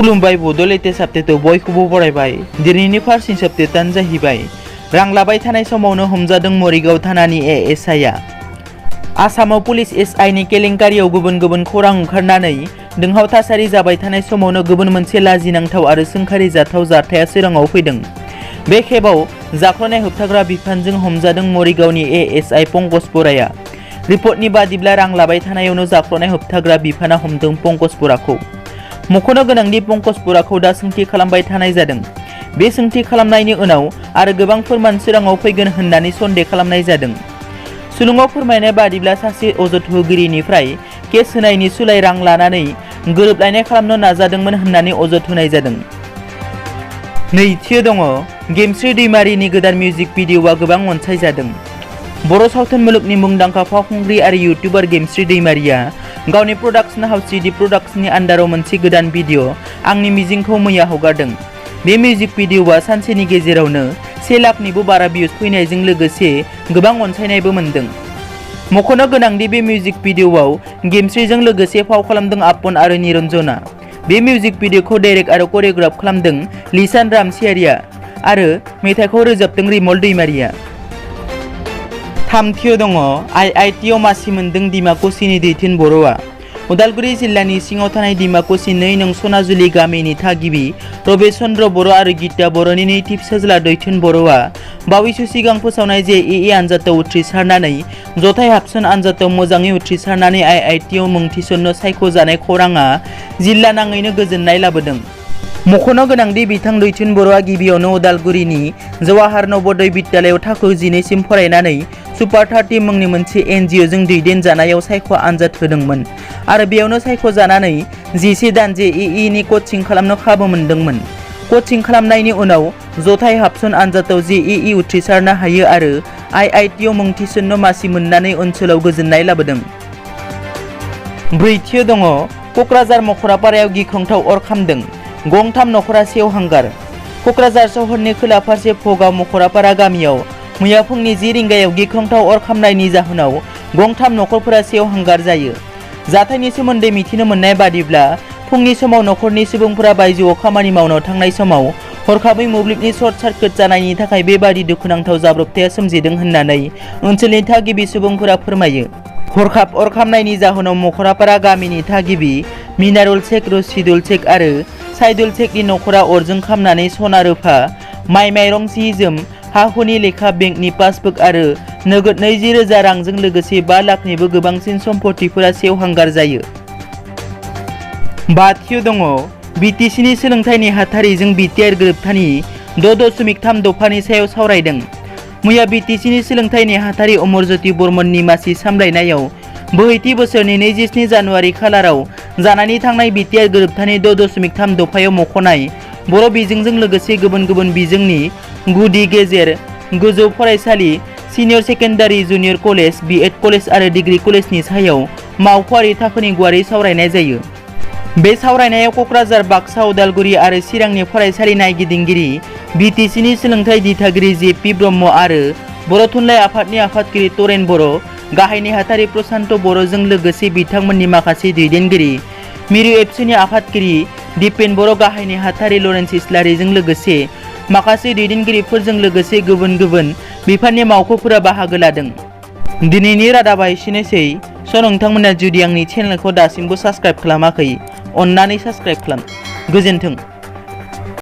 खुलुमबाय बड'लेण्ड आपडेटआव बयखौबो बरायबाय। दिनैनि फार्स्ट आपडेटआनो जाहैबाय रां लाबाय थानाय समावनो हमजादों मरिगाव थानानि एएसआइआ। आसामाव पुलिस एसआइनि केलेंकारियाव गुबुन गुबुन खौरां ओंखारनानै दुंहाव थासारि जाबाय थानाय समावनो गुबुन मोनसे लाजिनांथाव आरो सोंखारिजाथाव जाथाया सोराङाव फैदों। बे खेबाव जाख्ल'नाय होबथाग्रा बिफानजों हमजादों मरिगावनि एएसआइ पंकज बराया। रिपर्टनि बादिब्ला रां लाबाय थानायावनो जाख्ल'नाय होबथाग्रा बिफाना हमदों पंकज बराखौ। मख'नो गोनांदि पंकज बराखौ दा सोंथि खालामबाय थानाय जादों। बे सोंथि खालामनायनि उनाव आरो गोबां फोरमान सोराङाव फैगोन होननानै सन्देह खालामनाय जादों। सुलुङाव फोरमायनाय बादिब्ला सासे अजद होगिरिनिफ्राय केस होनायनि सोलाय रां लानानै गोरोबलायनाय खालामनो नाजादोंमोन होननानै अजद होनाय जादों। नैथियाव दङ गेमस्रि दैमारिनि गोदान मिउजिक भिडिअ'आ गोबां अनसायजादों। बर' सावथुन मुलुगनि मुंदांखा फावखुंग्रि आरो इउटिउबार गेमस्रि दैमारिया गावनि प्रडाक्शन हाउस सिडि प्रडाक्शननि आन्डाराव मोनसे गोदान भिडिअ' आंनि मिजिंखौ मैया हगारदों। बे मिउजिक भिडिअ'आ सानसेनि गेजेरावनो 1 लाखनिबो बारा भिउज फैनायजों लोगोसे गोबां अनसायनायबो मोनदों। मख'नो गोनांदि बे मिउजिक भिडिअ'आव गेमस्रिजों लोगोसे फाव खालामदों आपन आरो निरन्जना। बे मिउजिक भिडिअ'खौ डाइरेक्ट आरो करिय'ग्राफ खालामदों लिसान रामसियारिया आरो मेथाइखौ रोजाबदों रिमल दैमारिया। थामथियाव दङ आइआइटिआव मासि मोनदों डिमाकुसिनि दैथुन बर'आ। उदालगुरि जिल्लानि सिङाव थानाय डिमाकुसि 2 नं सनाजुलि गामिनि थागिबि रबेश चन्द्र बर' आरो गीता बर'नि नैथि फिसाज्ला दैथुन बर'आ बावैसो सिगां फोसावनाय जेईई आनजादाव उथ्रिसारनानै जथाय हाबसन आनजादाव मोजाङै उथ्रिसारनानै आइआइटिआव मुं थिसननो सायख'जानाय खौराङा जिल्ला नाङैनो गोजोननाय लाबोदों। मख'नो गोनांदि बिथां दैथुन बर'आ गिबियावनो उदालगुरिनि जवाहर नवोदय बिद्यालयआव थाखो 11 सिम फरायनानै सुपार 30 मुंनि मोनसे एनजिअ'जों दैदेनजानायाव सायख' आनजाद होदोंमोन आरो बेयावनो सायख'जानानै 11 दान जेईईनि कचिं खालामनो खाबु मोनदोंमोन। कचिं खालामनायनि उनाव जथाय हाबसन आनजादाव जेईई उथ्रिसारनो हायो आरो आइआइटिआव मुं थिसननो मासि मोननानै ओनसोलाव गोजोननाय लाबोदों। ब्रैथियाव दङ क'क्राझार मख'रापारायाव गिख्रंथाव अर खामदों, गंथाम नखरा सेवहांगार। क'क्राझार सहरनि खोला फारसे भगाव मख'रापारा गामियाव मैया फुंनि 10 रिंगायाव गिख्रंथाव अर खामनायनि जाहोनाव गंथाम नखरफोरा सेवहांगार जायो। जाथायनि सोमोन्दै मिथिनो मोननाय बादिब्ला फुंनि समाव नखरनि सुबुंफोरा बायजोआव खामानि मावनो थांनाय समाव हरखाबै मोब्लिबनि सर्ट सार्किट जानायनि थाखाय बेबादि दुखुनांथाव जाब्रबथाया सोमजिदों होननानै ओनसोलनि थागिबि सुबुंफोरा फोरमायो। हरखाब अर खामनायनि जाहोनाव मख'रापारा गामिनि थागिबि मिनारुल शेख, रशिदुल शेख आरो साइदुल शेखनि नखरा अरजों खामनानै सना रुफा, माइ माइरं, जि जोम, हा-हुनि लेखा, बेंकनि पासबुक आरो नोगोद 20,000 रांजों लोगोसे 5 लाखनिबो गोबांसिन सम्पथिफोरा सेवहांगार जायो। बाथियाव दङ बिटिसिनि सोलोंथाइ नेहाथारिजों बिटिआर गोरोबथानि 6.3 दफानि सायाव सावरायदों। मैया बिटिसिनि सोलोंथाइ नेहाथारि अमरज्योति बर्मननि मासि सामलायनायाव बोहैथि बोसोरनि 27 जानुवारि खालाराव जानानै थांनाय बिटिआर गोरोबथानि 6.3 दफायाव मख'नाय बर' बिजोंजों लोगोसे गुबुन गुबुन बिजोंनि गुदि गेजेर गोजौ फरायसालि, senior secondary, junior college, BEd college आरो डिग्री कलेजनि सायाव मावख'आरि थाखोनि गुवारै सावरायनाय जायो। बे सावरायनायाव क'क्राझार, बाक्सा, उदालगुरि आरो चिरांनि फरायसालि नायगिदिंगिरि, बिटिसिनि सोलोंथाइ दिथागिरि जेपि ब्रह्म आरो बर' थुनलाइ आफादनि आफादगिरि तरेन बर', गाहाय नेहाथारि प्रशान्त बर'जों लोगोसे बिथांमोननि माखासे दैदेनगिरि, मिरु एबसुनि आफादगिरि दिपेन बर', गाहाय नेहाथारि लरेन्स इस्लारिजों लोगोसे माखासे दैदेनगिरिफोरजों लोगोसे गुबुन गुबुन बिफाननि मावख'फोरा बाहागो लादों। दिनैनि रादाबा एसेनोसै। नोंथांमोना जुदि आंनि चेनेलखौ दासिमबो साबस्क्राइब खालामाखै, अन्नानै साबस्क्राइब खालाम। गोजोन्थों।